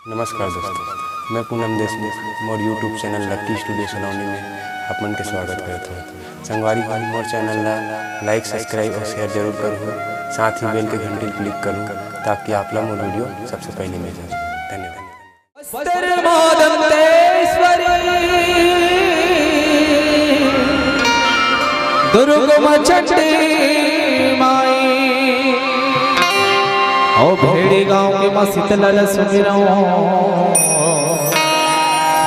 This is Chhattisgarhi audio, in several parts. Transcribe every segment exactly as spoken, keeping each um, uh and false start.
नमस्कार दोस्तों, मैं पूनम देशमुख, मोर YouTube चैनल लक्की स्टूडियो सलोनी में आप मन के स्वागत करत हूँ। संगवारी हो, मोर चैनल ला लाइक, सब्सक्राइब और शेयर जरूर करूँ, साथ ही बेल के घंटी क्लिक करूँ, ताकि आप ला मोर वीडियो सबसे पहले मिल जाए। धन्यवाद। बस्तर माँ दंतेश्वरी, दुर्ग माँ चंडी माई, ओ भेड़ी गांव के माँ शीतला ल सुमिरंव,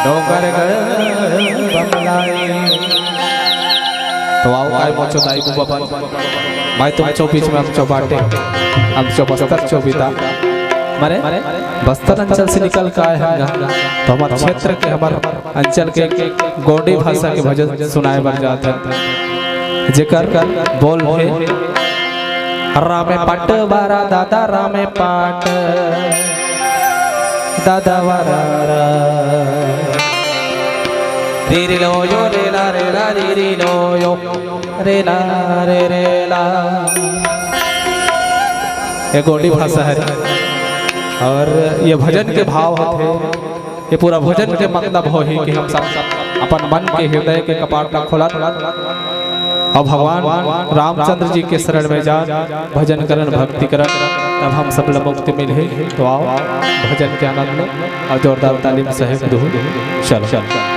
डोंगरगढ़ बमलाई। तो आओ काय मोचो दाई बूबा बन, मैं तुमचो बीच में हमचो बाटे, हमचो बस्तर चो बिता। मारे बस्तर अंचल से निकल के आए हैं, तो हमारे क्षेत्र के, हमारे अंचल के गोंडी भाषा के भजन सुनाए बर जात है, जेकर बोल है, रामे पाट बारा दादा, रामे पाट दादा बारा रा। रे रे लो यो रे ला रे ला रे रे लो यो रे ला रे रे ला। ये गोंडी भाषा है और ये भजन के भाव होथे। ये पूरा भजन के मतलब होही कि हम सब अपन मन के, हृदय के कपाट ला खोलन और भगवान रामचंद्र जी के शरण में जान, भजन करन, भक्ति करन, तब हम सब ला मुक्ति मिलही। तो आओ, भजन के आनंद लो और जोरदार ताली में सहयोग दो। चलो, चलो।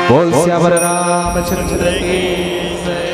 बोल सियावर रामचंद्र की जय।